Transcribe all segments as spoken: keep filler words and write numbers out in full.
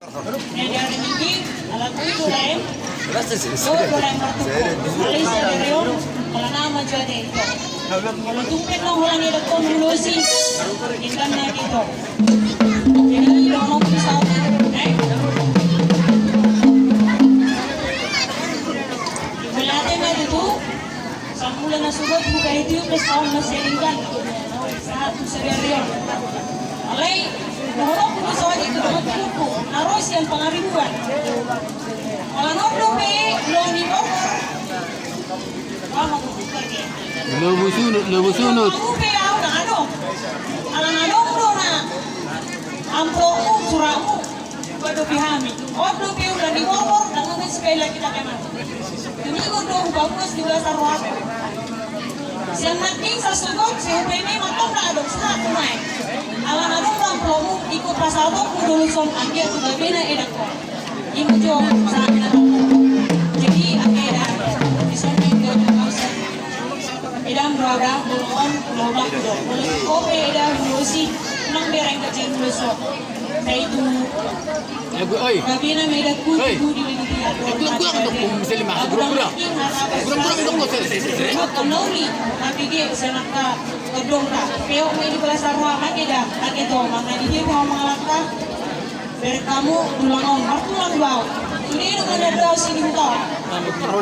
Jadi hari ini alat itu lain. Oh, itu lain martuku. Alai sadari on, ala nama jo ate ito. Molo tung pe nunga holan didokkon ulos i, ingkon na ito. Jadi, i do nong bisa ate, eh. Mauliate ma tutu. Samula na sogot hubahen i tu pesta on na selingkan. Sahat tu sadari on. Alai, dohononku do saotik tu dongan tubuku, na ro sian Pangaribuan. Ala nang dope, Lobi Bogor. Lobi Sunut, Lobi Sunut. Dope au na adong. Ala na adong do na amplopmu, suratmu. Buat dope hami. On dope ulaon ni Bogor, dang nunga sekali lagi tak kenal. Tumigor do hubahen ulos di bagasan rohangku. Sian nangkin sasogot, sai hubahen i ma tong na adong sahat tu nuaeng. Ala na adong do amplopmu, ingkon pasahatonku do ulos on, anggiat tu gabena edangkon. I ma jo sahat na adong. Jadi, angka edang, di son pe jo tu kau sa. Edang do au da, molo on, molo on do. Molo on pe edang, molo si, nang bereng kecil molo so. Sai tu. Ya, gue, oi. Tapi na meda ku, oi. Ku di media. Itu kurang dong, bisa lima, kurang, kurang. Kurang, kurang dong, kau, saya. Tapi dia bisa nak ka, kedong ka. Peok me di bagasan roha, mangke da, mangke to, mangke di dia mau mangalangka. Bereng hamu tulang on, martulang do au. Sude do mananda au si di huta on.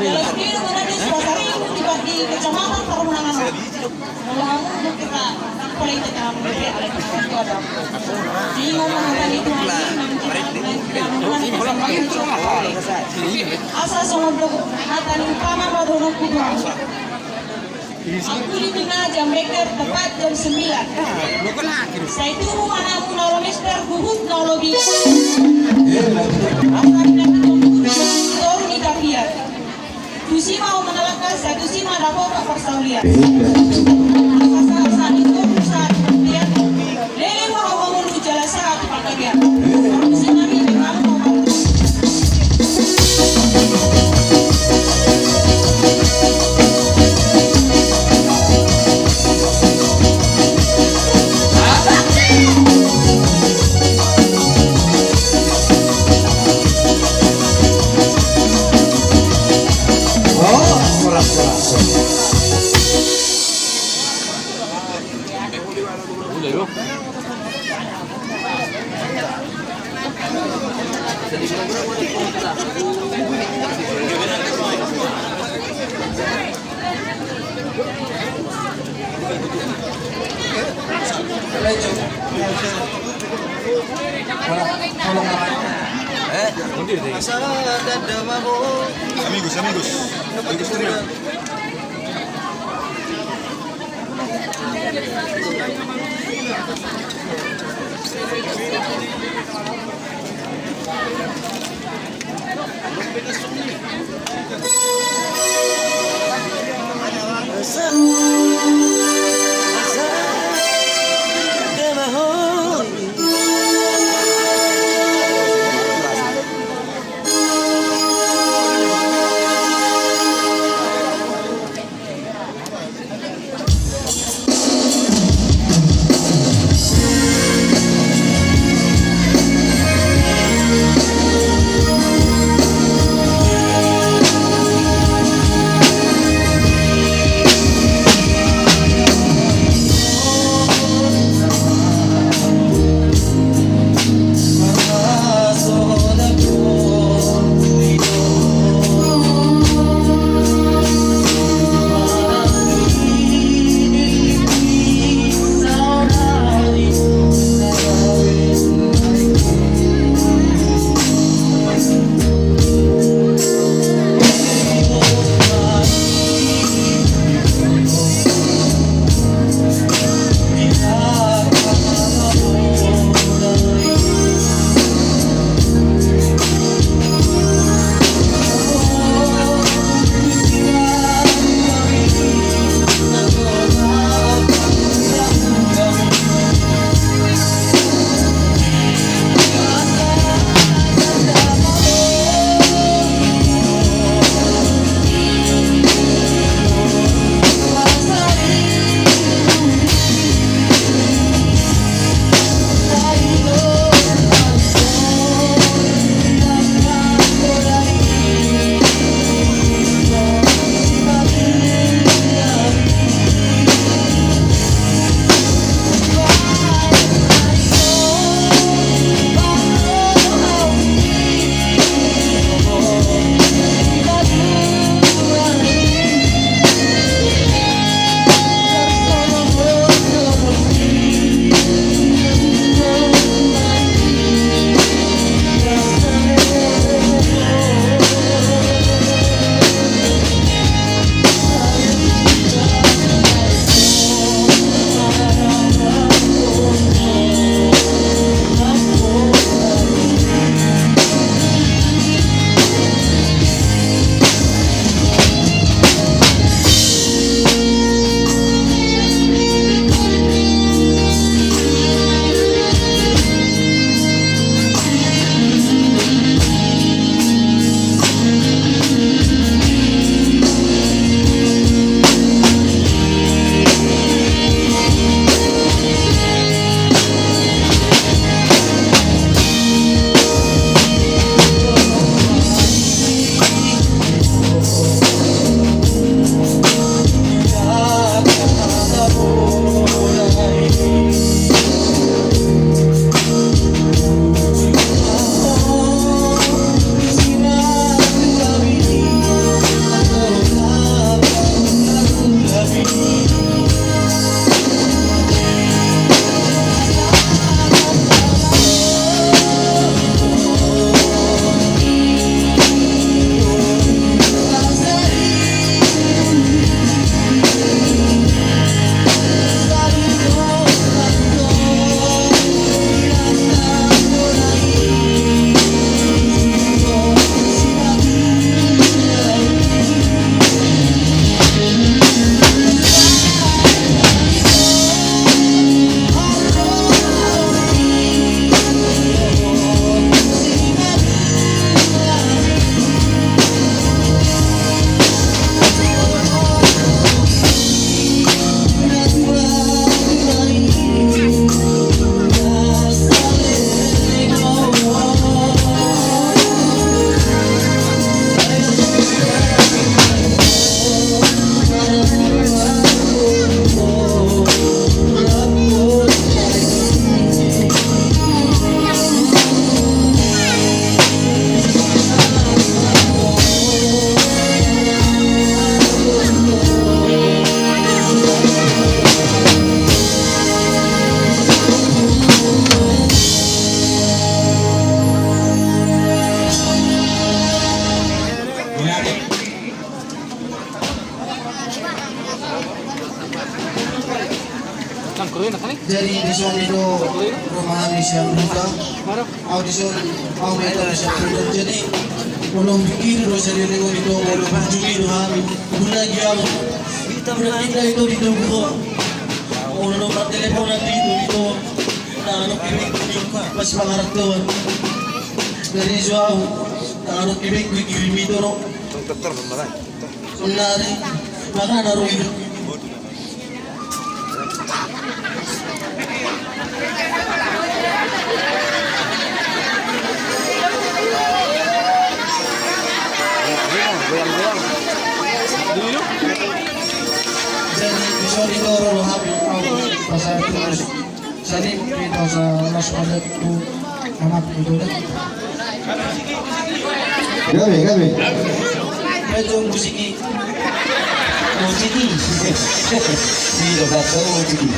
Jala sude do mananda si pasar i, di, di kecamatan Parumanangan on. Molo hamu do kita, nang pola i kita hamu do pe, alai kita hamu do. Jadi ngomong hata ni Tuhan i, nang kita, nang kita, nang kita, nang kita. Asa songon do hata ni umpama ma dohononku tu hamu. Angkup ni tuna jam beker tepat jam sembilan. Sai tubu ma anakmu na olo mester huhut na olo biar. Asa di dalam toru ni tapian. Tusi ma ho mangalangka, sai tusi ma dapot parsaulian. Asa sahat-sahat ni toru sahat di tapian. Leleng ma ho mangolu jala sahat tu panggabean. Parmusiknami di hamu. Amigos, amigos. Amigos trio. Jadi, dison i do rumah hami sian Ruta. Au dison, au ma hita sian Ruta. Jadi, molo pikir do sari lengon i do, molo berjudi do hami. Guna giam. Guna kita itu di tubuh. Molo bertelepon nanti itu, itu. Nah, anu kiri, pas mangarap tuan. Dari jauh, nah, anu kiri, kiri itu, no. Dokter, dokter, beneran. Nari, mana naruh hidup? Jadi, bisa didorong hati, pasal itu. Jadi, kita sa-, langsung aja tu anak itu dah. Gabe, gabe. Betul, musik i. Musik i. Iya, betul, musik i.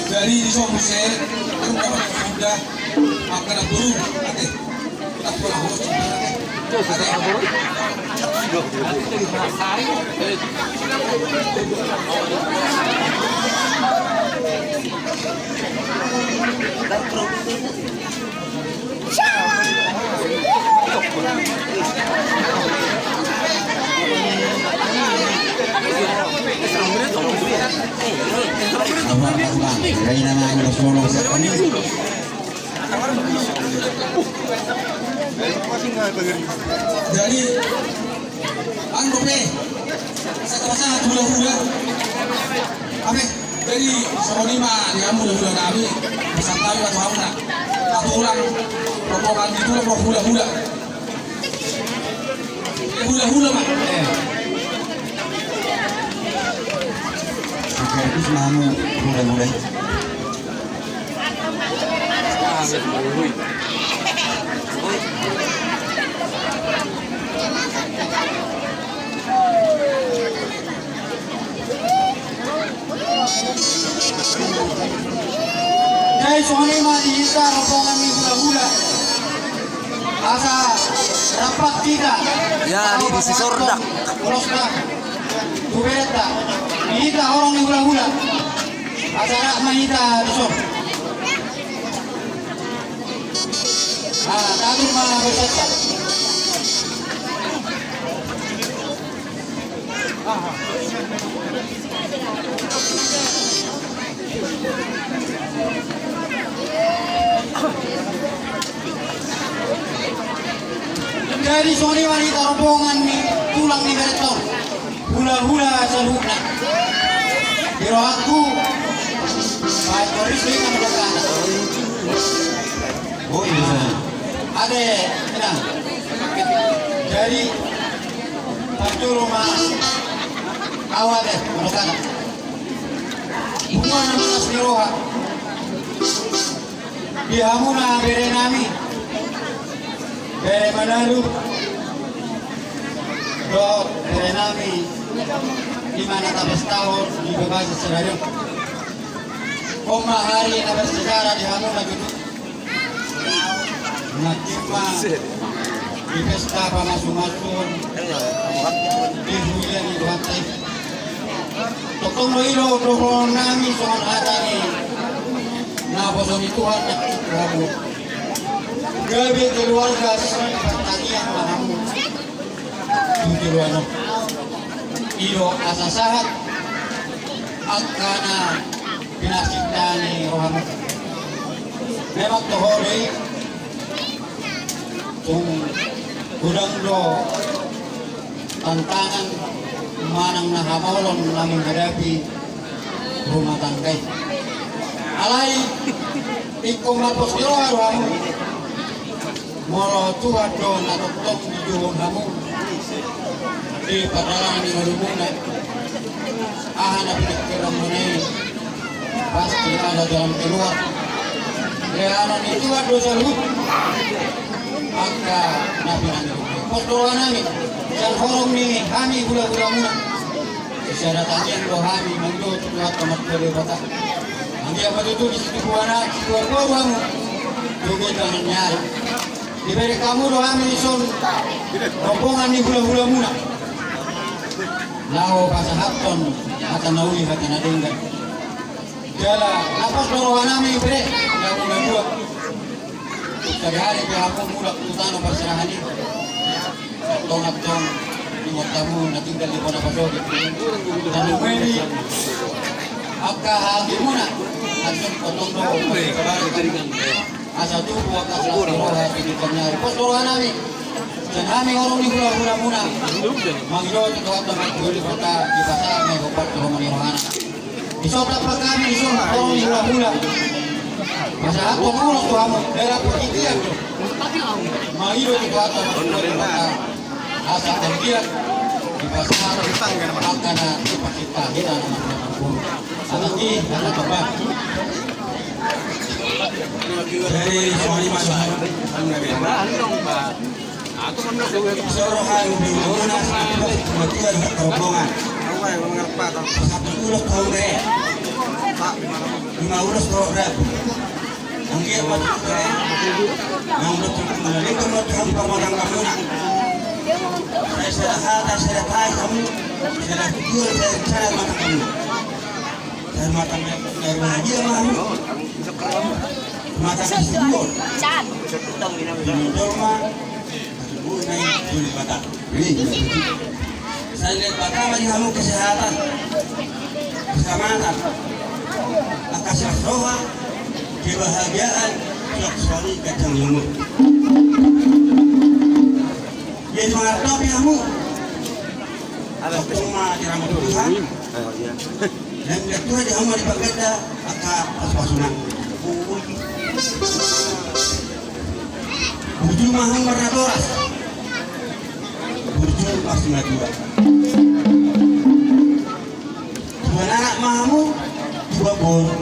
Jadi, di son muse, rumah sudah, makan burung, ate. Jadi, anu pe, saya kata saya hula-hula. Apa? Jadi, songon i ma, di kamu hula-hula kami, pesan kami buat kamu nak. Satu orang, rombongan di tulang, hula-hula. Hula-hula, Mak. Eh. Sekaligus mau hula-hula. Jadi songon i ma di hita rombongan ni hula-hula. Asa rap hita. Ya, di, di si Sordak. Ulos na. Tu berenta. Di hita horong ni hula-hula. Asa rap ma hita di son. Satu ma bersatu. Jadi songon i ma hita rombongan ni tulang ni Beretor. Hula-hula saluhutna. Di rohangku, baik Boris ini nama dokter. Oh iya. Ade, nah. Jadi, Pak Juru, Mas. Awal deh, menurut anak. Bunga enam belas di roha. Di hamuna bere nami, bere Manalu, dohot bere nami, di mana tapestahon di Bebas Serayon. On ma hari na bersejarah di hamuna tutu. Nangkin ma di pesta pamasu-masuon, di huria ni Tuhanta i. Tongtong do i do dohonon nami songon hata ni naposo ni Tuhan na tu hamu. Gabe keluarga sering bertanian ma hamu. Tu joloan on. I do asa sahat angka na pinarsinta ni rohamu. Memang toho do i. Tung godang do tantangan manang na hamolon na menghadapi rumah tangga i. Alai ingkon ma pos ni roha do hamu. Molo Tuhan do na tongtong dijou hamu di pardalanan ni ngolumuna. Aha na piningkiranmuna i, pasti ada jalan keluar. Lehonon ni Tuhan do saluhut angka na pinangido. Pos do roha nami sian horong ni hami hula-hulamuna. Sisada tangiang do hami mangido tu Tuhanta Martua Debata. Anggiat ma tutu di situbuan, situan boru hamu, tu bagasan ni ari. Dibere hamu do hami dison rombongan ni hula-hulamuna laho pasahathon hata na uli, hata na denggan. Jala na pos do roha nami bere, na uli na dua. Sadihari pe hamu mulak tu tano parserahan i. Tong antong ingot hamu na tinggal di bona pasogit. Tano medi angka hatimuna. Antong potong do. Asa tubu angka selamat roha di konyari. Pos do roha nami. Sian hami horong ni hula-hulamuna. Mangido tu Tuhanta Martua Debata dipasahat ma i hombar tu lomo ni rohana. Dison tamba hami dison horong ni hula-hula. Pasahathon ulos tu hamu. Dalan partingkian do. Mangido tu Tuhanta Martua Debata. Asa anggiat dipasahat angka na dipasinta hita na marhula marboru. Asa i angka tamba. Jadi songon i ma songon i. Soro hami di muna satu mati ada rombongan. Satu ulos kau be. Lima ulos kau be. Anggiat ma tutu be. Nang betul mana lingkar ma tutu pamatang kamuna. Saya sudah hata, saya tahu kamu. Saya tujuan, saya rencana matang kamu. Saya matang, saya bahagia ma hamu. Mata kasih. Ini dorma. Kasih naik dulu mata. Saya lihat pertama di hamu kesehatan, keselamatan, angka silas roha, kebahagiaan, suak suami kacang lumur. Jadi mangartopi hamu. Waktu ma diramut Tuhan. Yang kedua di hamu di pagada angka pasu-pasunan. Burju ma hamu marnatoras. Burju pasti matua. Tuan anak ma hamu, tuan boru.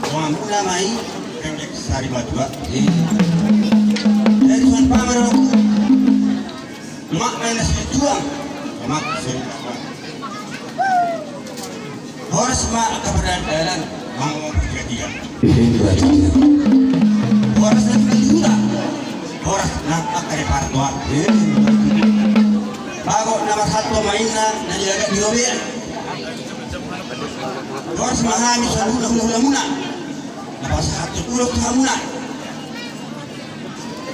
Hamu nama i pendek sari matua. Dari tuan paman aku. Mak main nasi tuang. Mak seri. Horas ma angka pardalan-dalan, mangomo partigatiga. Horas na tinggal di huta. Horas na angka di partoan. Bagot na marhalto ma inna na diagak di robean. Horas ma hami saluhutna hula-hulamuna. Na pasahathon ulos tu hamuna.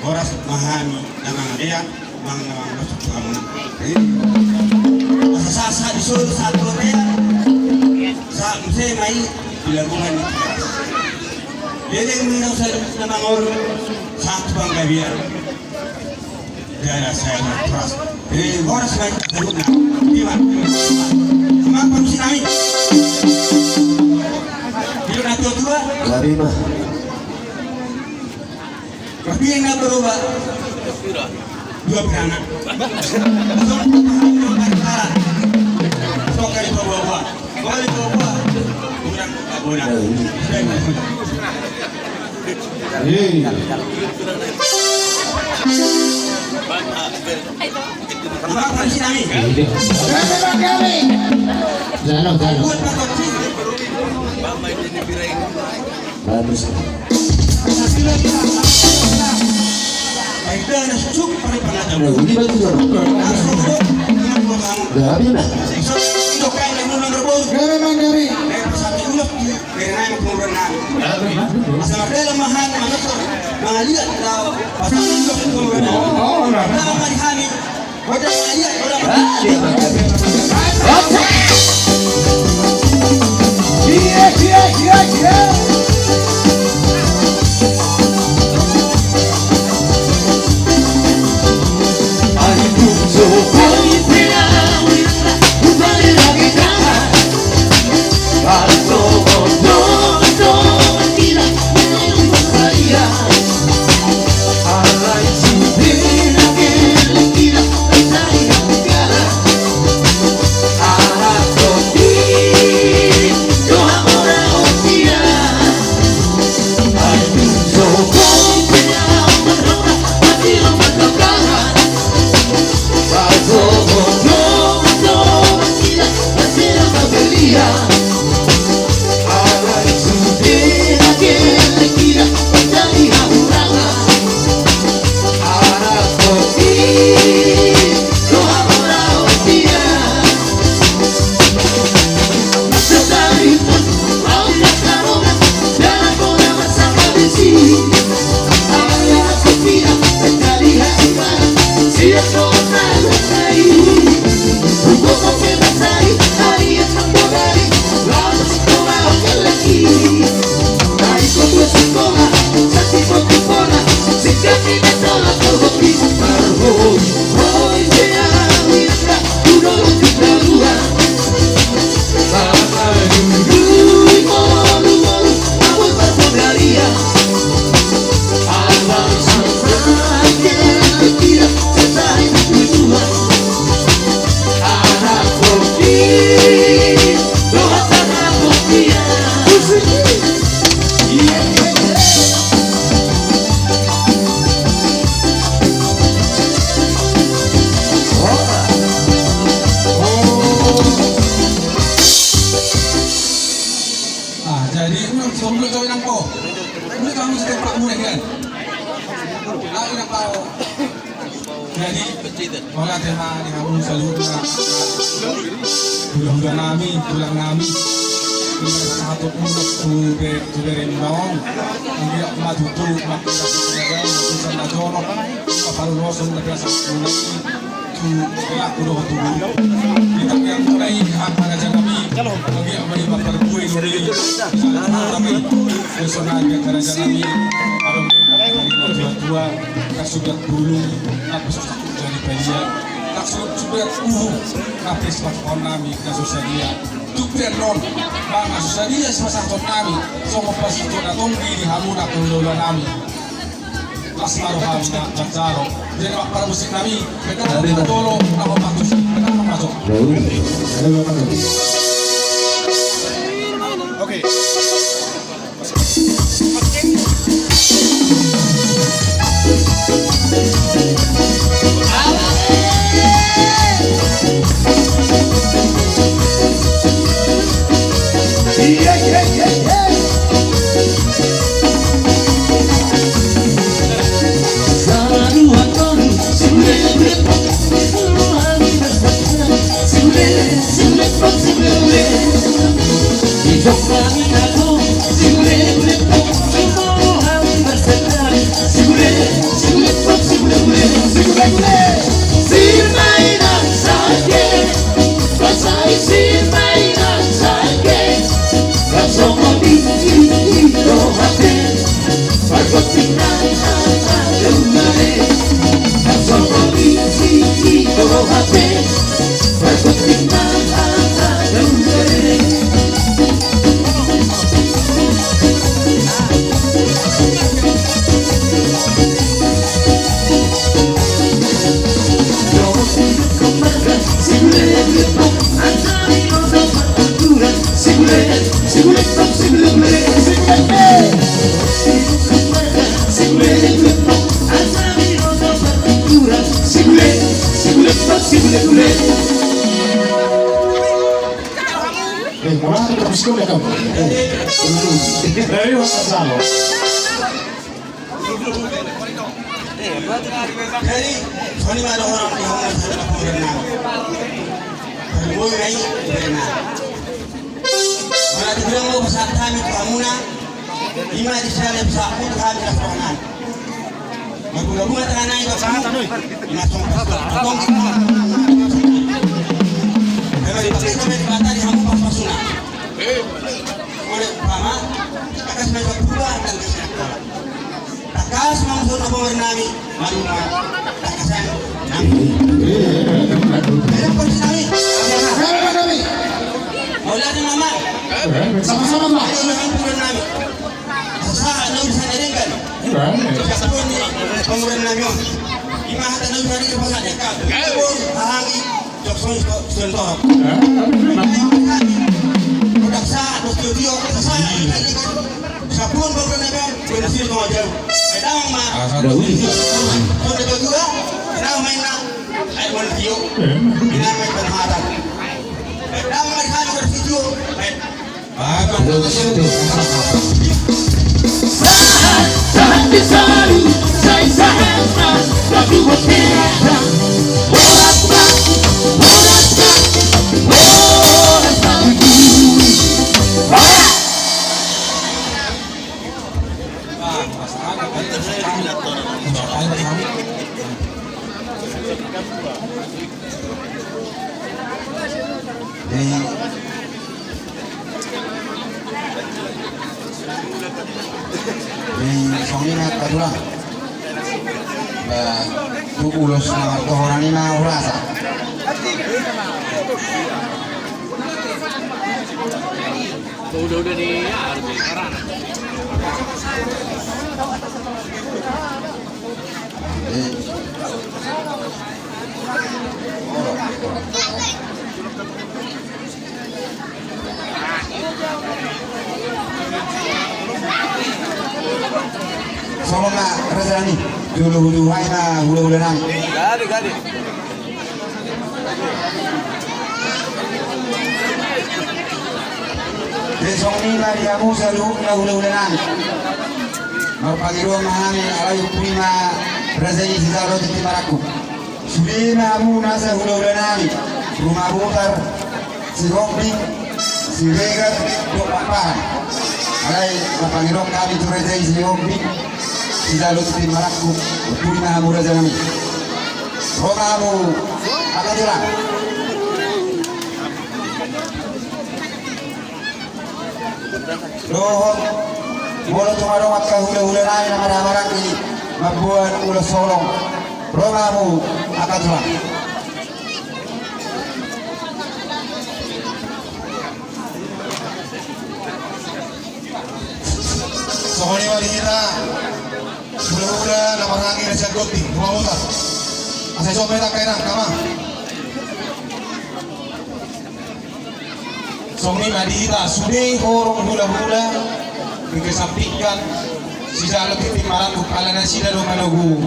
Horas ma hami na mangalean, manang na mangalosok tu hamuna. Asa sahat-sahat di solu sahat tu bontean, sahat muse ma i di lambungan ni Tigaras. Leleng ma i na mangolu sahat tu panggabean. Jala sahat ma horas. Eh, horas ma i saluhutna. Ima. Ima panusi nami. Didok na tua-tua. Gabe ma. Berarti na berubah. Dua beranak. Tong kali dua buah. Kali dua buah. Kurang tak boleh. Hei. Apa sih nami? Jalo, jalo. Buat apa sih? Bagus. Baik, dah, dah, cukup, paling paling aja. Nah, ini bagus, Bang. Langsung, Bang. Nah, ini, nah. Gabe, Bang, gabe. Asa mardalani ma hami, manuhor, mangaliat, lau, pasahat, kuburan. Oh, oh, nah. Nama di hami. Ah, jadi, sebelum kau inang ko, ini kamu sudah pak mulai kan? Lalu inang kau. Jadi, mauliate ma di hamu saluhutna. Hulahula nami, tulang nami. Ima sahat ulos tu be-, tu beremuna on. Anggiat ma tutu, ma tusan na jolo. Papaluloson na biasa tu nami. Tu pelaku dohot tu guru. Di tangiang mulai, hak raja nami. Anggiat ma di parbue nami. Bisa nami. Bisa nami, raja nami. Adong tua-tua. Kasudat bulu, na so sahat jadi palia. Kasudat uhum, na so pasahaton nami, na so sadia. Tung pe annon, ba na so sadia sipasahaton nami, songon pasahaton na tonggi di hamu na hulahula nami. Las ma roham na manjalo. Jadi, ma parmusik nami, beta na tolo, na ho patus, beta na patus. Oke. Eh, mula terus kau ya kau. Eh, dari mana sama? Jadi, songon i ma dohonon ni hamu na sahala na pangurang nami. Pangurang nami, pangurang nami. Mana tu bilang mau pasahat hami tu hamuna, ima di sana bisa aku tu hami na songon nami. Marbunga-bunga tangan nami tu hamu, ima songon pasahat. Tong kita. Memang dipakai sampai di mata di hamu pas-pasuna. Oleh pama, akas main berubah dan kesehatan. Tangkas ma muse na pangurang nami, maduma. Tangkasan nami. Ayo, pangurang nami. Ayo, pangurang nami. Mauliate ma. Sama-sama, Pak. Ayo, pangurang nami. Sahat na uli sian na denggan. Sian pangurang nami on. Ima hata na uli sian na denggan, pasahat denggan. Hahangi. Jok songon i, songon i torop. Hah? Udah sa, terus tio-tio, sa, sa, sapuan baru na bang, baru sini mau jauh. Damang ma. Asa dua. Songon i dua, damang ma inna. Air mau tio. Inna ma ikan hatan. Damang ma ikan baru sini tio. Di songon i ma angka tulang. Ba, tu ulos na martohonan i ma hurasa. Udah, udah nih, ya, harus sekarang. Songon na raja nami, jolo huluhai ma hulahula nami. Gade, gade. Jadi songon i ma di hamu saluhutna hulahula nami. Marpangidoan ma hami alai umpuni ma raja i sijalo tintin marangkup. Sude ma hamu nasa hulahula nami, Ruma Botar, Sihombing, Siregar, dohot Pakpahan. Alai marpangidoan hami tu raja i Sihombing, sijalo tintin marangkup, umpuni ma hamu raja nami. Ro ma hamu angka tulang. Dohot molo tung adong angka hulahula nami na marhahamaranggi mamboan ulos holong, ro ma hamu angka tulang. Songon i ma di hita hulahula na marhahamaranggi na sian Gonting, Ruma Botar. Asa i sombet angka inang, tama. Songon i ma di hita sude horong hulahula, di kesampingkan sijalo tintin marangkup ala nasida do manogu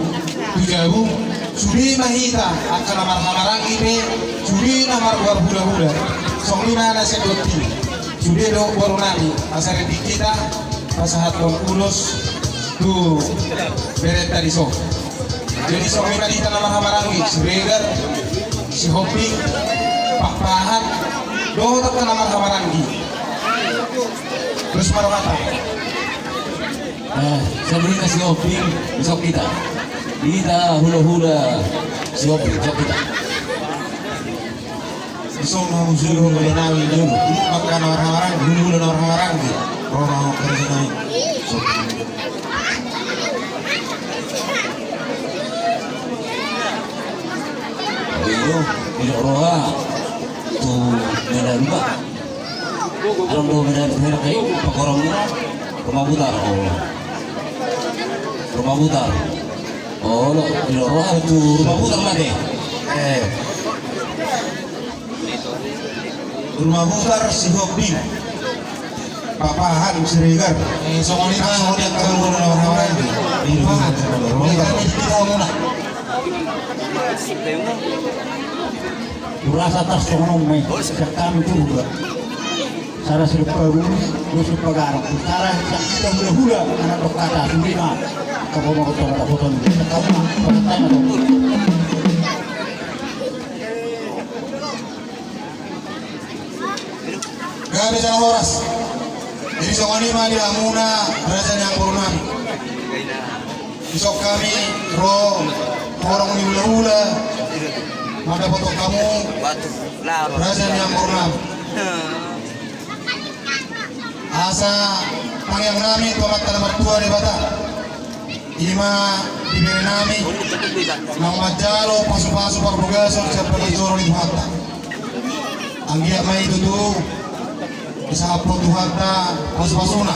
tu jabu. Sude ma hita angka na marhahamaranggi pe, sude na margoar hulahula. Songon i ma na sian Gonting, sude do boru nami, asa rindik hita pasahathon ulos tu berenta dison. Jadi songon i ma di hita na marhahamaranggi, Siregar, Sihombing, Pakpahan, dohot angka na marhahamaranggi. Terus marhata. Eh, songon i ma Sihombing, isok hita. Di hita hulahula Sihombing, isok hita. Isong na musuh hulahula nami dulu. Maka na marhahamaranggi, hulahula na marhahamaranggi. Ro ma hamu raja nami. Iyo, iyo roha. Tu mela lima. Adong do mela lima, pakorong muna. Ruma Botar, oh. Ruma Botar. Olo, ilo roha tu Ruma Botar mate. Eh. Ruma Botar, Sihombing. Pakpahan, Siregar. Eh, songon i ma, songon i ma, songon i ma, songon i ma. Pakpahan. Ruma Botar. Songon i ma. Rasa tarsongon on ma i, sian hami tu hula. Sada sian parulis, dua sian pagarang, sada sian hita hulahula, anak dohot hata, sude ma. Kapo ma kotor, ada foto ni. Kapo ma, parantai ma to. Gabe jala horas. Jadi songon i ma di hamuna raja ni amangboru nami. Dison hami ro horong ni hulahula mandapothon hamu raja ni amangboru nami. Asa tangiang nami tu Amanta na martua Debata. I ma di bere nami naung manjalo pasupasu parbagason sian bagas joro ni Tuhanta. Anggiat ma i tutu disahaphon Tuhanta pasupasuna.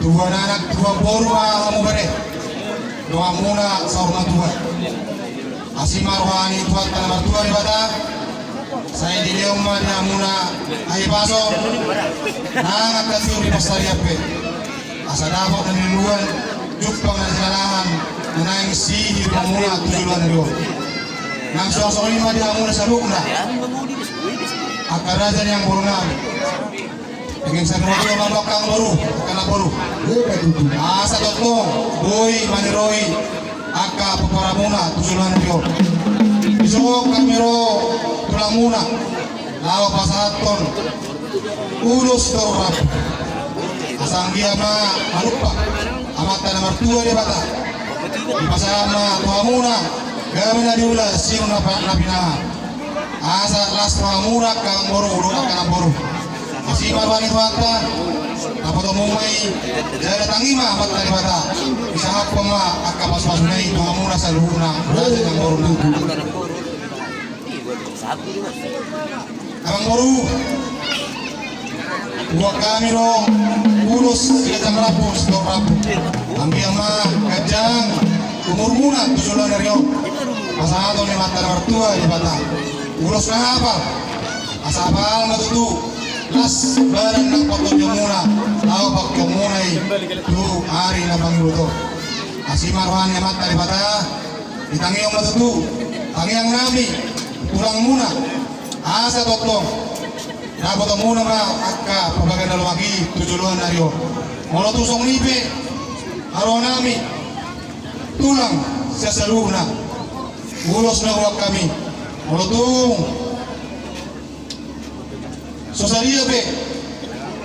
Tubuan anak tubuan boru ma hamu bere. Donganmuna saur matua. Asi ma roha ni Tuhanta na martua Debata. Sai dilehon ma di hamuna hahipason nang angka siur ni pansarian pe. Asa dapot na niluluan, jumpang na sinalahan, na naeng sihir hamuna tu joloan ni ari on. Nang suang songon i ma di hamuna saluhutna angka raja ni amangboru nami. Pengen saluhut ma tu angka amangboru, angka namboru. Asa tongtong boi maniroi angka pomparanmuna tu joloan ni ari on. Dison hami ro tulangmuna laho pasahathon ulos sitorop rambu. Asa anggiat ma malumpa Amanta na martua Debata. Dipasahat ma tu hamuna gabe na niula, sinur na pinahan. Asa las rohamuna angka amangboru dohot angka namboru. Asi ma roha ni Tuhanta. Dapotonmu ma i. Jala tangi ma Amanta Debata. Disahaphon ma angka pasupasuna i tu hamuna saluhutna raja ni amangboru nami. Amangboru, buat hami do ulos siganjang rambu sitorop rambu. Anggiat ma ganjang umurmuna tu joloan ni ari on. Pasahaton ni Amanta na martua Debata ulos na hapal. Asa hapal ma tutu las badan nang partondionmuna laho pangkeonmuna i tu ari na pangidoan. Asi ma roha ni Amanta Debata. Ditangihon ma tutu tangiang nami tulangmuna. Asa tongtong dapotonmuna ma angka parbagason na lomak i tu joloan ni ari on. Molo tung songon i pe haroronami tulang sian saluhutna, ulos na huboan hami. Molo tung so sadia pe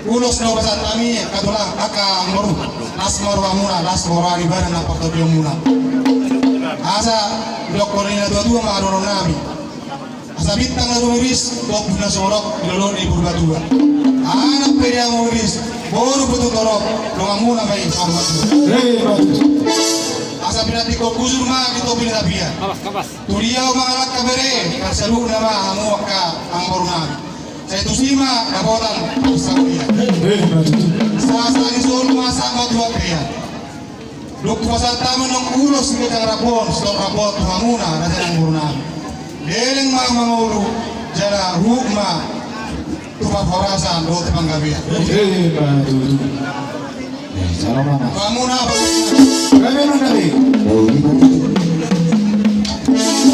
ulos na hupasahat hami angka tulang, angka amangboru, las ma rohamuna, las roha ni badan nang partondionmuna. Asa didokkon ni natuatua ma haroronami. Asa bintang na tumiris, ombun na sumorop di lolo ni Purbatua. Anak pe dia muriris, boru pe tung torop, donganmuna ma i saur matua. Asa pinantikhon hujur ma di topi ni tapian. Tu dia ho mangalangka bere, parsaluhutna ma hamu angka amangboru nami. Sai tusi ma dapotan parsaulian. Sahat-sahat ni solu ma sahat ma tu bontean. Dung hupasahat hami annon ulos siganjang rambu on sitorop rambu on tu hamuna raja ni amangboru nami. Leleng ma mangolu jala huhut ma tu parhorasan dohot panggabean. Hamuna apa?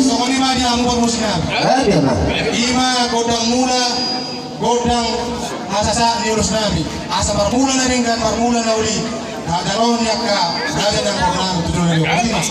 Songon i ma di hamu parmusik nami. I ma gondangmuna, gondang hasasaan ni ulos nami. Asa marmula na denggan, marmula na uli. Hajalo ni angka raja ni amangboru nami tu joloan ni ari on.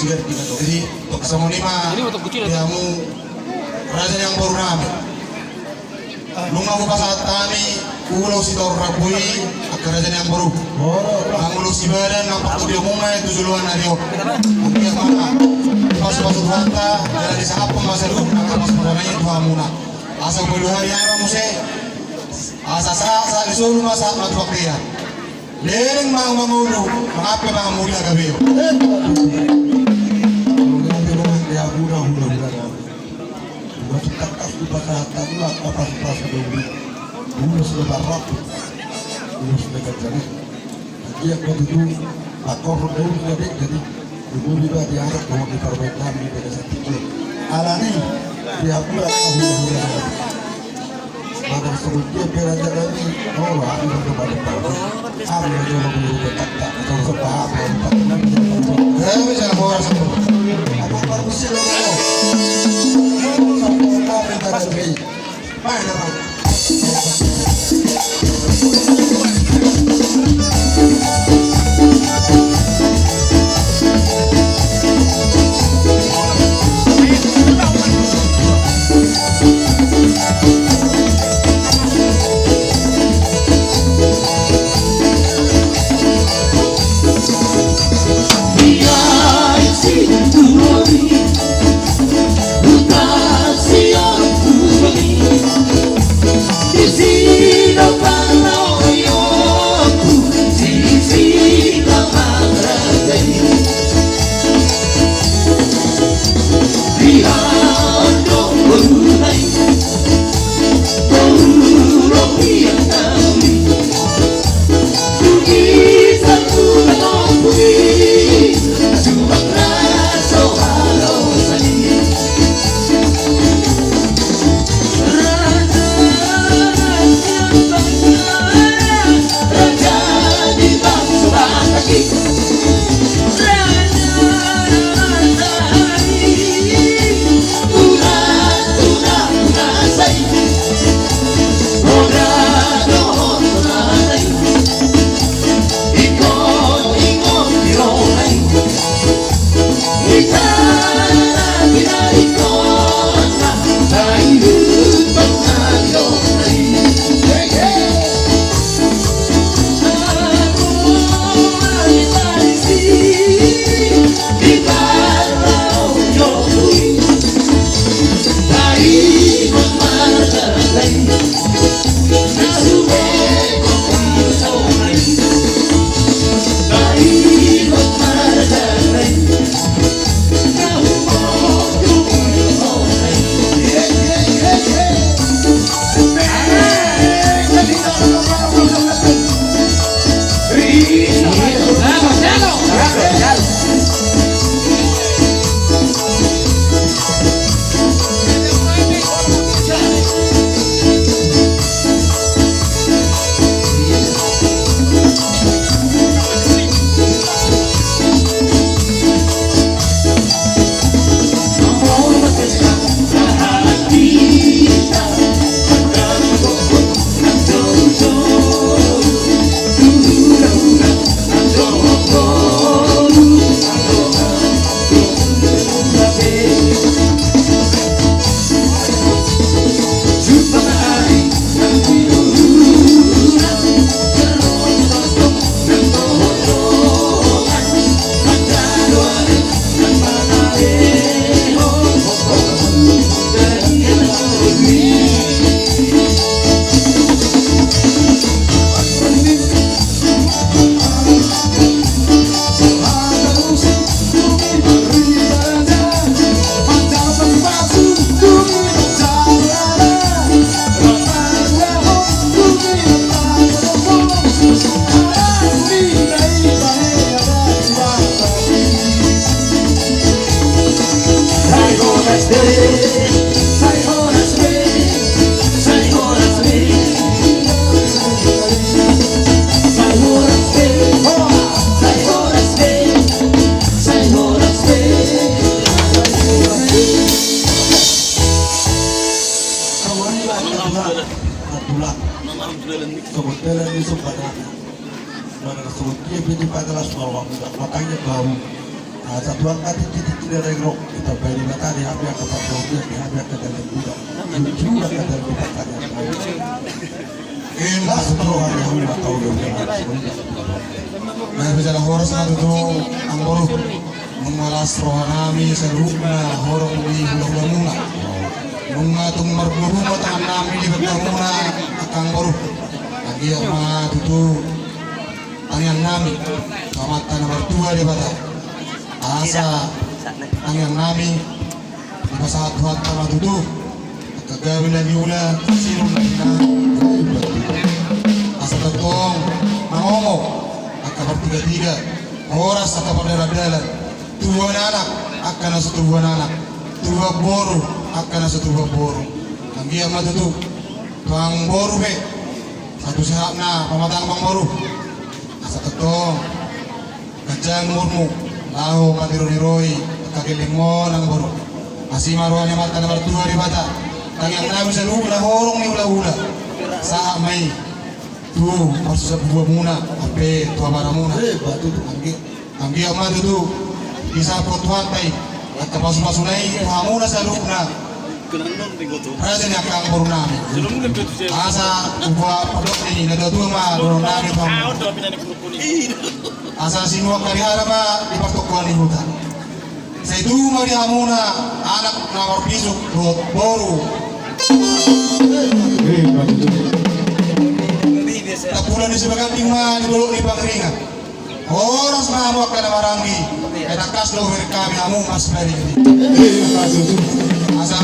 Jadi, songon i ma di hamu raja ni amang boru nami. Nunga hupasahat hami ulos sitorop i, angka raja ni amang boru. Mangulosi badan nang pangkataion muna tu joloan ni ari on. Anggiat ma pasupasu Tuhanta, jala disangap ma saluhut angka pasupasu ni Tuhanta tu hamuna. Asa hupaluhari hami ma muse. Asa sahat, sahat ni solu ma, sahat ma tu bontean. Leleng ma mangolu, mangampe ma mulia gabe. Ulos na tangkas hupasahat hami ma angka pasupasu ni Tuhanta. Ulos na tarrap, ulos na ganjang i. Anggiat ma tutu, angka ulos na ganjang i. Tutu di ba di anak, dohot di parbaen nami di bagasan tingki on. Alani, di hamu ma angka hula-hula nami. Maka songon dia pe raja nami, olo, hami ma dohot di parbaen nami. Hami ma dohot di parbaen nami. Hami ma dohot di parbaen nami. Hami ma dohot di parbaen nami. Hami ma dohot di parbaen nami. Dia pede padalas bahwa tidak makanya baru. Nah, satu angka titik tidak ada yang rok. Kita bayar mata di hati angka patah dia di hati angka dan tidak. Lucu angka dan kita tanya. Elas roha yang lima tahun yang lalu. Nah, bisa lah horas satu tu amboru. Nunga las rohanami saluhutna horong di hulahula muna. Nunga tung marguru ma tangan nami di beta muna angka amboru. Anggiat ma tutu tangiang nami tu Amanta na martua Debata. Asa tangiang nami dipasahat Tuhanta ma tutu angka gabe na niula sirun na hina. Asa tongtong mangomo angka partigatiga, horas angka pardalandalan, tubuan anak angka na so tubuan anak, tubuan boru angka na so tubuan boru. Anggiat ma tutu tu amboru pe satu sehatna pamatang amboru. Asa tongtong ganjang umurmu laho maniroi-niroi angka gellengmu nang boru. Asi ma roha ni Amanta na martua Debata. Tangiang nami saluhutna horong ni hulahula. Sahat ma i tu marsusah buamuna, hape tu abaramuna. Anggiat ma tutu disapot Tuhanta i angka pasupasuna i tu hamuna saluhutna. Raja ni angka amborunami. Asa upa padok ni na dua ma dohononnami tu hamu. Asa sinuan ni ari hara ma di partongkoan ni huta. Sai tubu ma di hamuna anak na marbisuk dohot boru. Tapulan ni sibaganding ma di dolok ni pangiringan. Horas ma hamu angka na maranggi. Ai tangkas do hubereng hami hamu masbari. Asa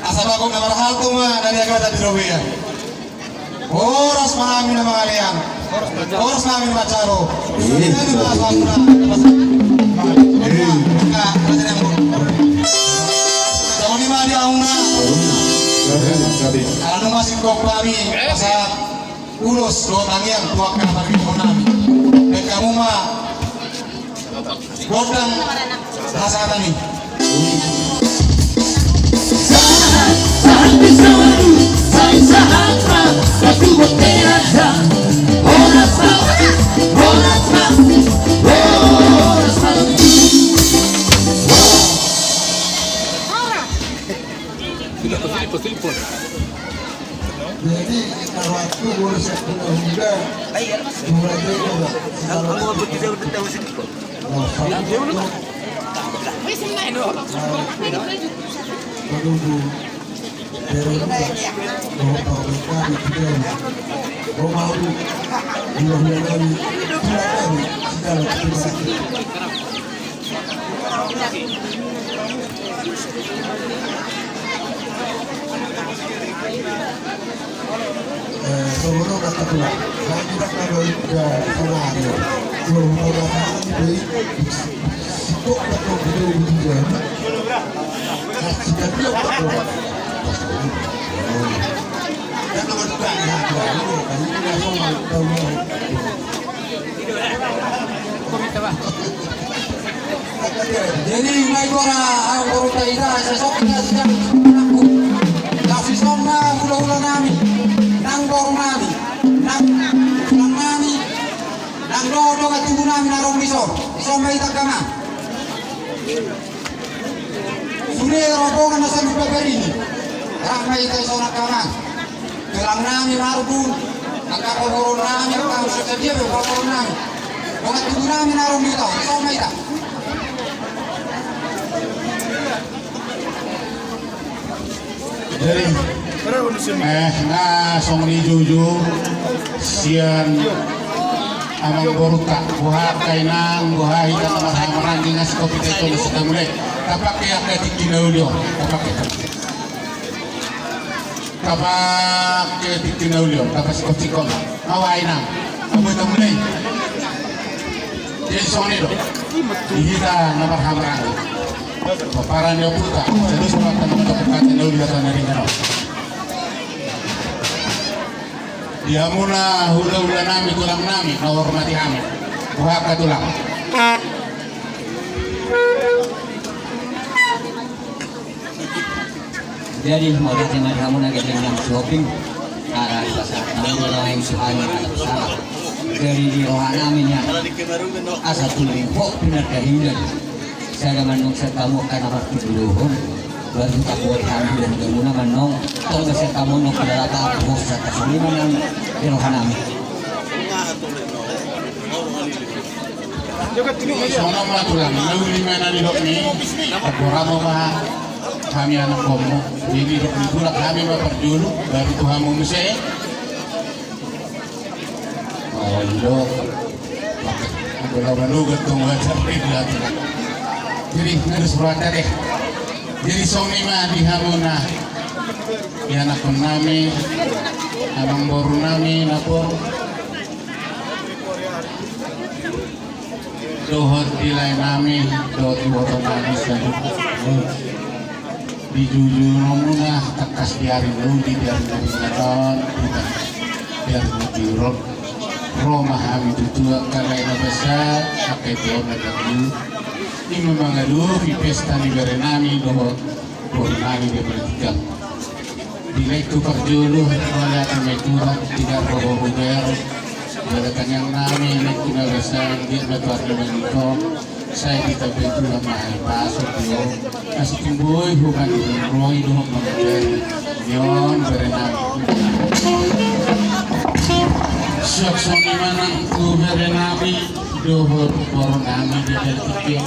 Asa bagot na marhalto ma na niagatan di robean. Horas ma hami na mangalean. Horas ma hami na manjalo. Songon i ma di hamuna. Ala nunga singkop hami asa ulos dohot tangiang tu angka pargitahonami. Baen hamu ma gondang hasahatan i. Sahat, sahat di solu, sai sahat ma, batu bontean da. Horas ma, horas ma, horas ma. Jadi, kalau aku ngurus yang punya Honda, dua ratus ribu. Aku mau buat kita udah tahu sini kok. Menunggu. Dari Honda, mau tahu mereka di Honda. Mau mau. Dua bulan lagi, dua kali, segala terima kasih. Eh, sono kata pula, lagi tak ada udah selalu. Belum tahu apa lagi, baik. Kok tak tahu betul betul ya? Nah, sudah dia tak tahu. Kan nomor dua ya, dua ini kan ini langsung tahu. Jadi, mai gora, au gora ta ida, sesok kita sedang aku. Kasih sona, hula-hula nami, nang boru nami, nang, nang nami, nang do, do, tubuh nami, narong di son, di son mai tagama. Sude rombongan na saluhut babarini. Rap ma hita di son angka amang. Tulang nami Marbun, angka pamoruon nami, angka sadia pe pamoruon nami. Dongan tubu nami na ro di son, di son ma hita. Jadi, eh, na songon i jujur sian amang boruta, boha angka inang, boha hita na marhahamaranggi, nga sikopi ta ito na sita mulai. Tapake angka tingki na uli on, tapake. Tapake tingki na uli on, tapasikonsikon. Awa inang, awa hita mulai. Jadi songon i do di hita na marhahamaranggi. Pomparan ni ompunta, saluhut ma hita na mantap hita na uli hata na ringan on. Di hamuna hula-hula nami, tulang nami, na hormati hami. Boha angka tulang. Jadi, mauliate ma di hamuna, gelleng nang Sihotang. Jadi di roha nami nian asa tuling pok pinarkahinan. Sada manong satamu kana waktu dulu. Baru tak buat kami dan guna manong. Tong satamu nong pada lapa bos sata suli manang di roha nami. Songon ma tulang, na uli ma na nidok ni, taporamo ma hami anak komo. Jadi dok ni tulang hami ma parjolo, baru tu hamu muse. Oh, idok. Bola balugat tu wajar ni dia tu. Jadi, harus berada deh. Jadi, songon i ma di hamuna. Di anakkon nami, amangboru nami, napor. Dohot di lae nami, dohot di boto nami, saluhut. Di jujur nomuna, tangkas di ari na uli, di ari na uli, di ari na uli. Ro ma hami tutu, angka lae na basa, angka ito na dahulu. Ima mangalupi pesta ni bere nami, dohot boru nami di Amerika. Di lae tu parjolo, mauliate ma i Tuhan, di gabe roha huber. Jala tangiang nami, lae tu na basa, anggiat ma tu ari na mangihut. Sai ditambai Tuhan ma hahipason di ho. Asa timboi ho manuroi dohot mangajari. Nion bere nami. Suang songon i ma nang tu bere nami dohot boru nami di Amerika.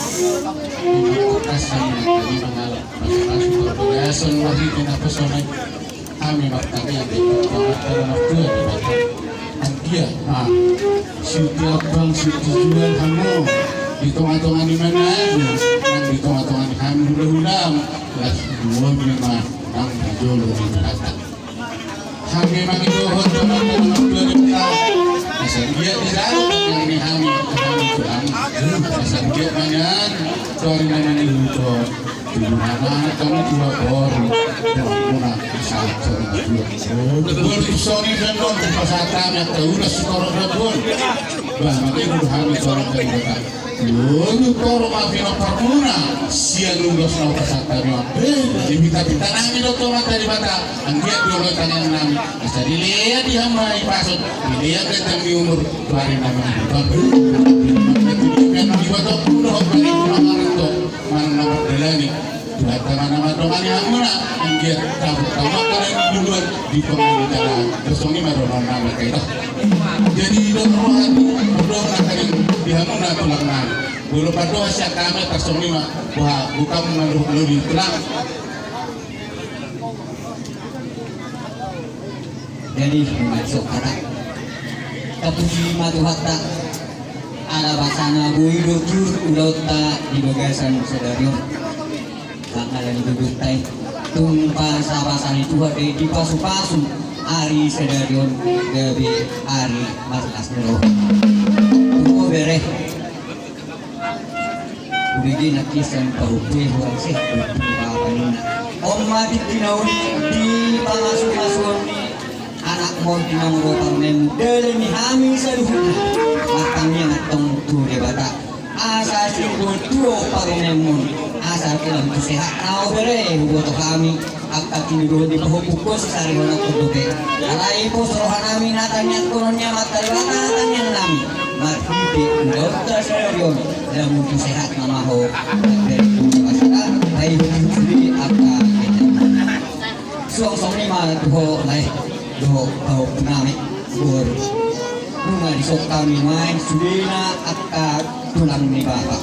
Kasih nami mangalap. Pasupasu parbagason marhite na pasonai. Hami martangiang di Debata martua di Debata. Anggiat ma siuti abang siuti tuan hamu di tonga-tonga ni manadu nang di tonga-tonga ni hami hula-hulam. Las duo ni ma nang di jolo ni Debata. Hami mangido hot tu Amanta na martua Debata. Asa anggiat dijalo tangiang ni hami, hami tulang. Asa anggiat ma nian tu ari na mangihut on. Tulang anak hami tulang boru. Tulang muna sahat songon i tulang. Boru tu songon i tulang on, tu pasahat hami angka ulos tu torop na tulang. Bah, mate dulu hami tulang dari Debata. Ulu toro ma pinompar muna sian ulos na hupasahat hami on. Di pita-pita nami do tu Amanta Debata. Anggiat dioloi tangiang nami. Asa dilea di hamu hahipason. Dilea gantang ni umur. Tu ari na mangihut on. Di batokku dohot bani muna marto. Manang na mardalani. Tuhan Debata ma na mandongani hamuna, anggiat tabuk tamak kalian duluan di pengadilan. Terus songon i ma dohonon nami, oke, toh. Jadi, dohot roha, dohot na tadi di hamuna tulang nami. Molo pandohan sian hami, terus songon i ma, wah, bukan menurut lu di tulang. Jadi, masuk kata. Tapuji ma Tuhanta. Ala basana boi do jur ulaonta di bagasan sadari on. Tangalan duduk tai. Tung pasa-pasa ni Tuhan do i dipasu-pasu ari sadari on gabe ari marlas ni roha. Tung bere. Udah gina kisan pahupui huang sehat. Apa nina? Om mati kinauli di pamasu-masuon ni anak mon di mangoro parumen. Dalan ni hami saluhutna. Martangiang antong tu Debata. Asa singkul tuo parumenmon. Asa tulang tu sehat na o bere huboto hami. Angka tini dohot di pahompu ko sisari hona ko dope. Alai pos roha nami na tangiang konon ni Amanta Debata tangiang nami. Marhite ulaonta sadari on. Lamu tu sehat na ma ho. Dari tu masalah. Baik di angka. Suang songon i ma tu ho lae. Dohot pahompu nami. Bor. Nunga disok hami nuaeng sudena angka tulang ni bapa.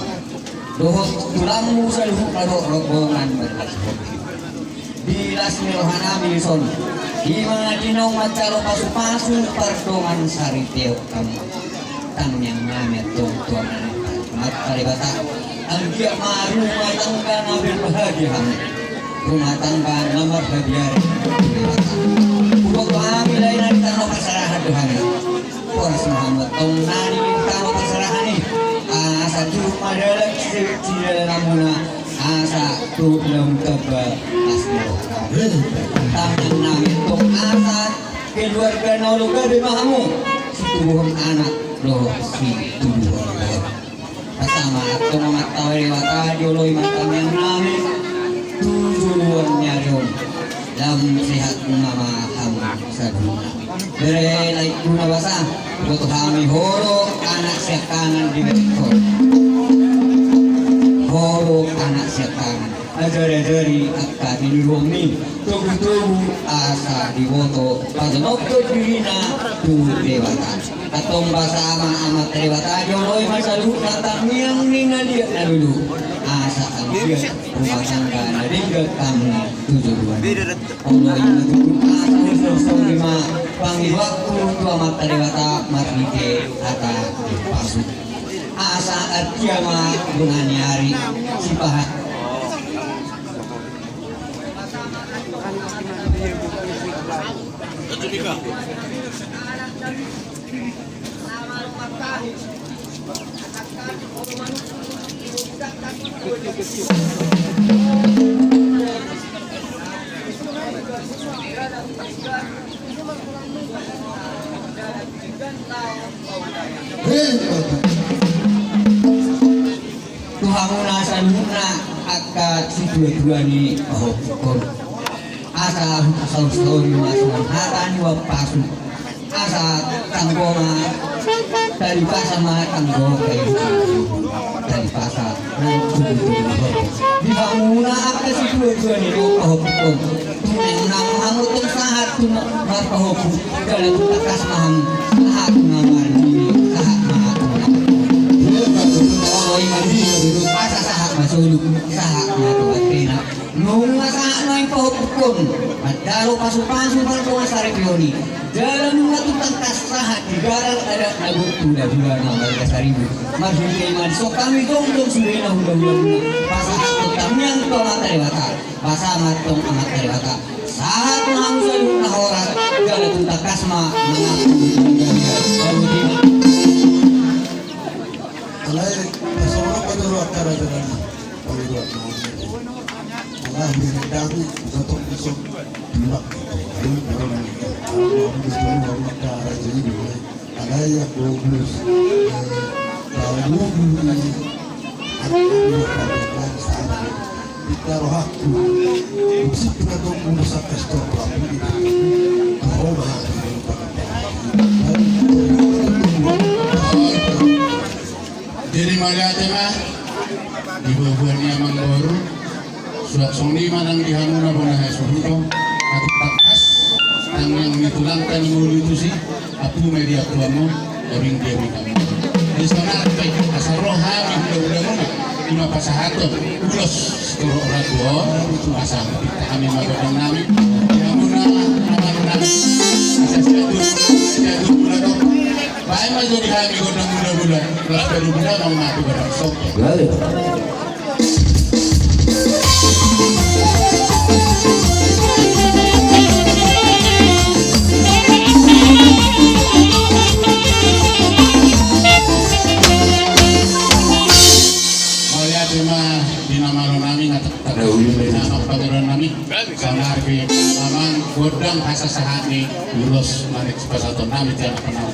Dohot tulangmu saluhutna dohot rombongan marlas roha. Di las ni roha nami dison. Ima di naung manjalo pasu-pasu pardongan sariteon hamu. Tangiang nami antong tu Amanta Debata. Anggiat ma rumah tangga na berbahagia hami. Rumah tangga na marhabiari. Huboto hami lae na di tano parserahan do hami. Horas ma hamu antong na di tano parserahan i. Asa turut ma dalan sidalananmuna. Asa turut lam tamba las ni roha. Tangiang nami antong asa keluarga na olo gabe ma hamu. Situbuhon anak dohot situbuhon boru. Pasahat ma antong Amanta Debata dioloi ma tangiang nami tu joloan ni ari on. Lam sehat ma hamu. Bere lae, tu na basa, boto hami ho do anak siangkangan di Bere. Ho do anak siangkangan. Ajari-ajari angka tinuruanmi, togu-togu asa diboto, pajonok dirina tu Debata. Antong basa ma Amanta Debata, joloi ma saluhutna tangiang ni na liat na lolo. Asa anggiat rumah tangga na denggan hamu tu joloan. Olo, ima tutu, asa husolsol ma pangidoanku tu Amanta Debata marhite hata pasu. Asa artia ma bona ni ari sipahat. Tu hamuna saluhutna angka situatua ni pahompu on. Asa hupasaut-saut ma songon hata ni uampasu. Asa tanggo ma, taripasa ma tanggo, taripasa. Di hamuna angka situatua ni pahompu on. Tung na hamu tung sahat tu marpahompu, jala tung tangkas ma hamu sahat tu na marnini, sahat ma tu na marnini. Olo, ima tutu, asa sahat ma solu, sahat ma tu antena. Nunga sahat nuaeng pahompu on manjalo pasu-pasu mardongan saripeon i. Jala nunga tung tangkas sahat di garar adat na gok tu hulahula na marga Saribu. Marhite i ma dison hami jongjong sude na hulahulamuna pasahathon tangiang tu Amanta Debata. Basa ma antong Amanta Debata, sahat ma hamu saluhutna horas, jala tung tangkas ma mangaku. Alai pasahathon ma jolo angka raja nami. Alai anggo bulus, eh, tahu ni, anak-anak, anak-anak, sana. Kita rohakku, musik kita tunggu, musik kastor, rohakku. Jadi mauliate ma di boa-boa ni amangboru. Suang songon i ma nang di hamuna bona hasuhuton. Asa tangkas tangiang ni tulangta na mangolu tusi, ampu ma di ampuanmu, gabing dia bina. Di sana pe asa ro hami hulahulamuna, ima pasahathon ulos tu roha tuaon, asa hami ma gondang nami di hamuna, amang nami. Asa siatu, siatu mula do. Baen ma jo di hami gondang mula-mula. Las baru mula mau mati barang sopo. Mauliate ma di na malo nami, na tak, tak, na uli, na tak pangeran nami. Sonari pe amang, gondang hasasahat ni ulos na naeng pasahaton nami tu anak panau.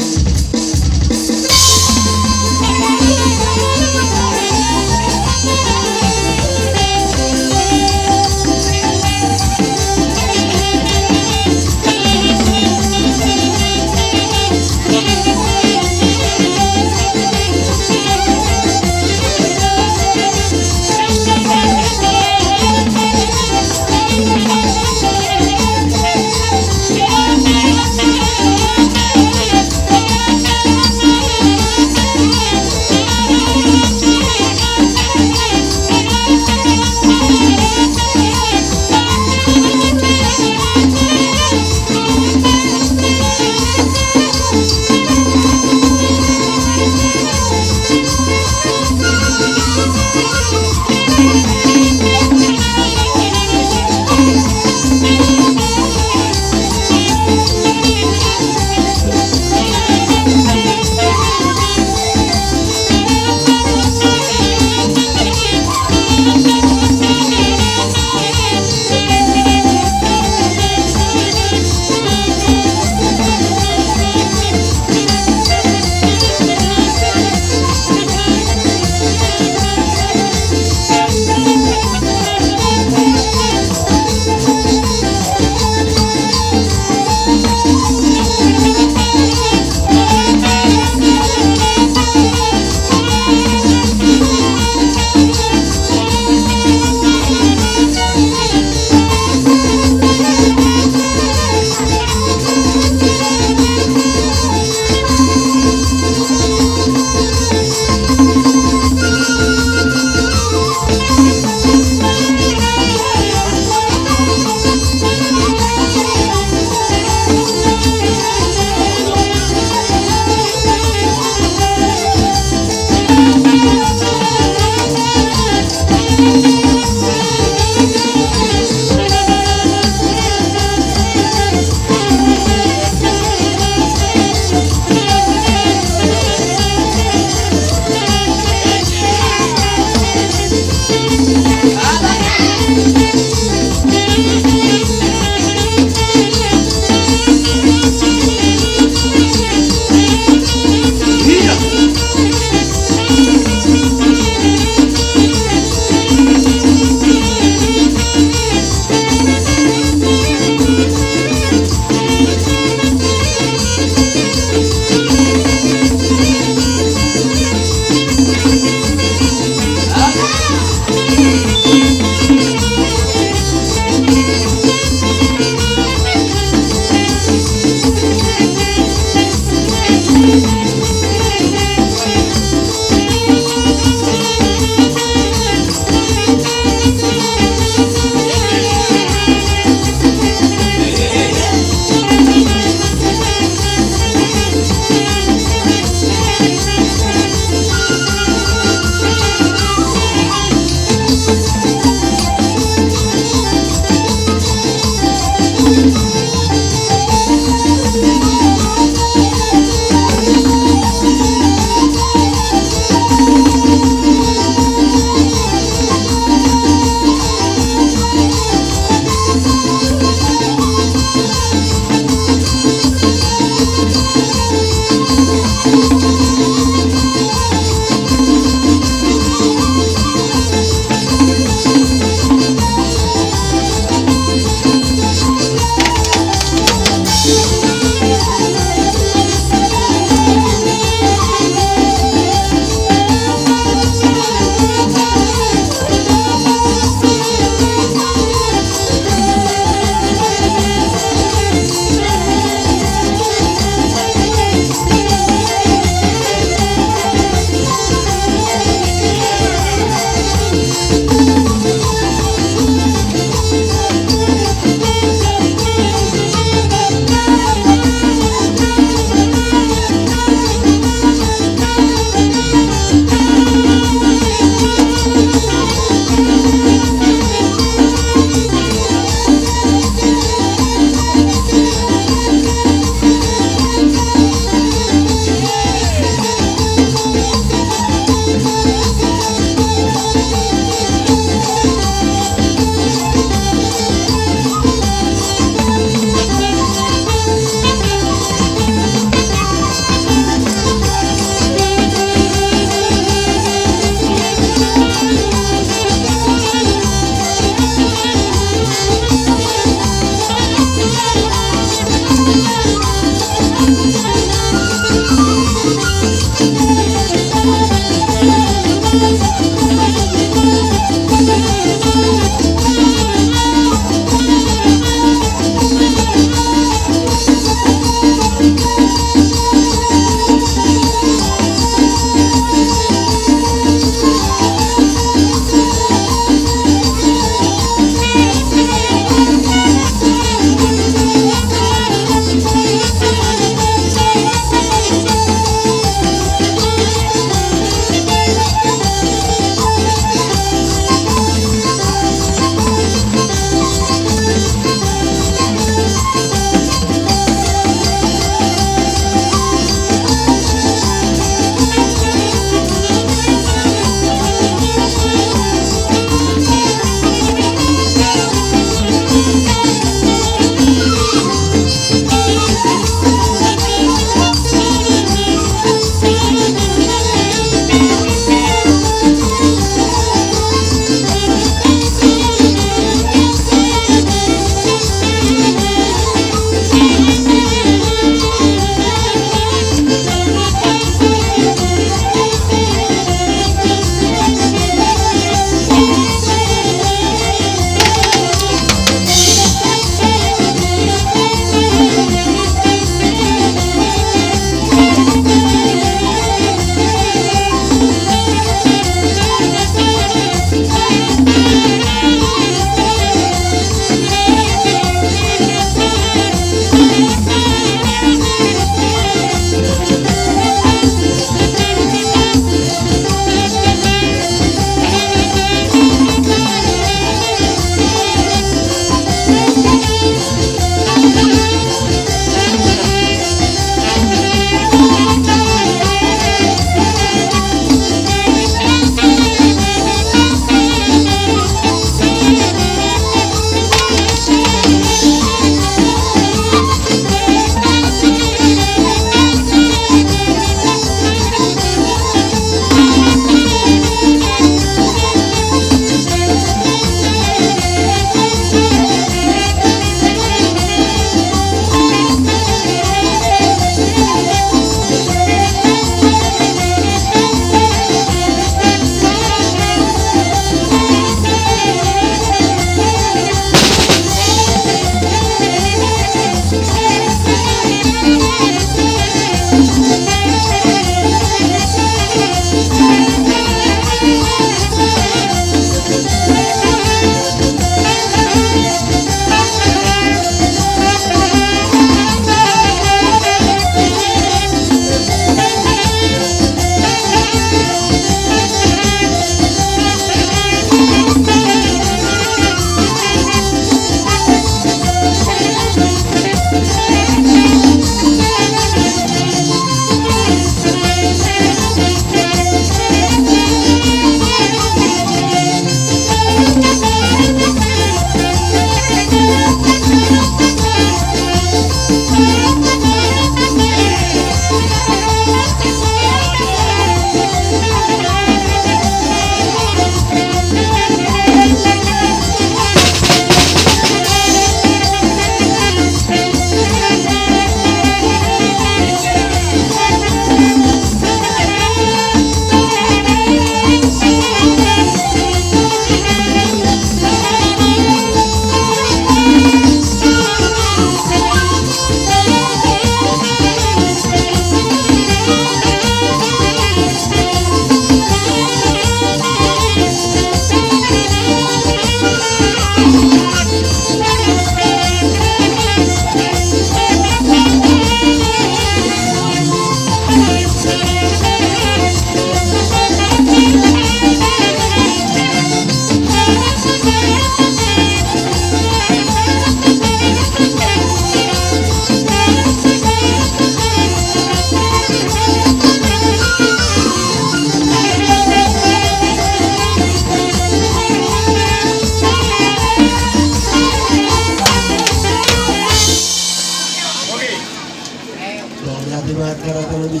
Mauliate ma angka raja nami.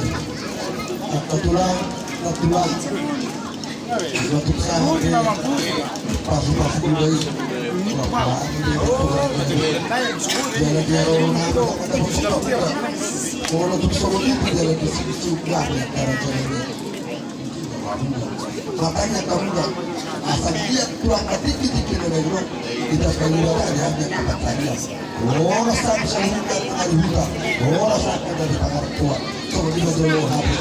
Angka tulang, angka tulang. Itutu sahat pasu-pasu ni roha i. Jala dia ro na. Molo tung songon i jala di sini suka ni angka raja nami. Makanya kamu dah asal lihat tulang katik-katik kena dari lo. Kita kayu darah ya, dia kata tadi. Ora sa bisa hutan, tengah di hutan. Ora sa dari pagar tua. Coba kita dulu habis.